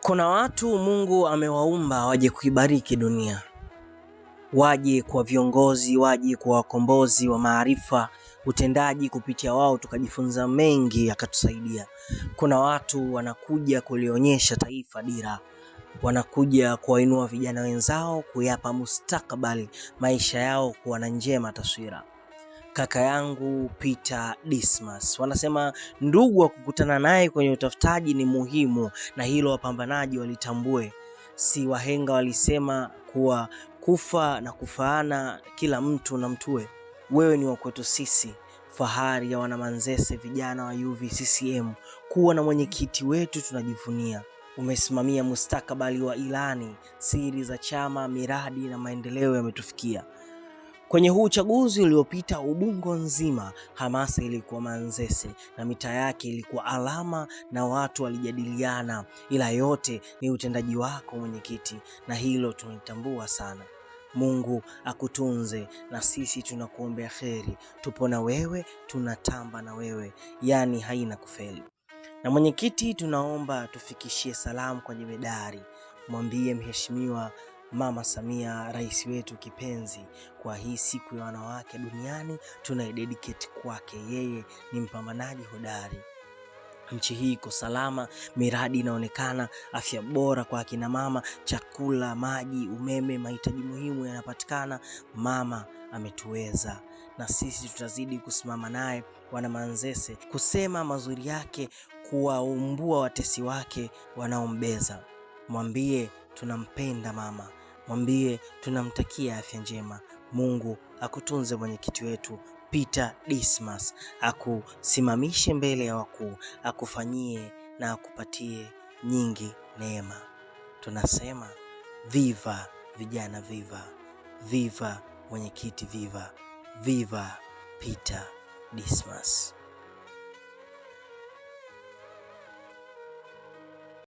Kuna watu Mungu amewaumba waje kuibariki dunia, waje kwa viongozi, waje kwa wakombozi wa maarifa, utendaji, kupitia wao tukajifunza mengi yakatusaidia. Kuna watu wanakuja kulionyesha taifa dira, wanakuja kuwainua vijana wenzao, kuyapa mustakabali maisha yao kuwa na njema taswira. Kaka yangu Peter Dismas, wanasema ndugu wa kukutana naye kwenye utafutaji ni muhimu, na hilo wapambanaji walitambue. Si wahenga walisema kuwa kufa na kufaana kila mtu na mtue. Wewe ni wa kwetu sisi, fahari ya wanamanzese, vijana wa UVCCM. Kuwa na mwenyekiti wetu tunajivunia. Umesimamia mustakabali wa ilani, siri za chama, miradi na maendeleo yametufikia. Kwenye huu uchaguzi uliopita Ubungo nzima hamasa ilikuwa Manzese na mitaa yake ilikuwa alama na watu walijadiliana, ila yote ni utendaji wako mwenyekiti, na hilo tunalitambua sana. Mungu akutunze na sisi tunakuombea kheri. Tupo na wewe, tunatamba na wewe, yaani haina kufeli. Na mwenyekiti, tunaomba tufikishie salamu kwa jemedari, mwambie mheshimiwa Mama Samia, rais wetu kipenzi, kwa hii siku ya wanawake duniani tunaidedicate kwake. Yeye ni mpambanaji hodari. Nchi hii iko salama, miradi inaonekana, afya bora kwa akina mama, chakula, maji, umeme, mahitaji muhimu yanapatikana. Mama ametuweza, na sisi tutazidi kusimama naye wana Manzese, kusema mazuri yake, kuwaumbua watesi wake wanaombeza. Mwambie tunampenda mama, mwambie tunamtakia afya njema. Mungu akutunze mwenyekiti wetu Peter Dismas, akusimamishe mbele ya wakuu, akufanyie na akupatie nyingi neema. Tunasema viva vijana, viva viva mwenyekiti, viva viva Peter Dismas.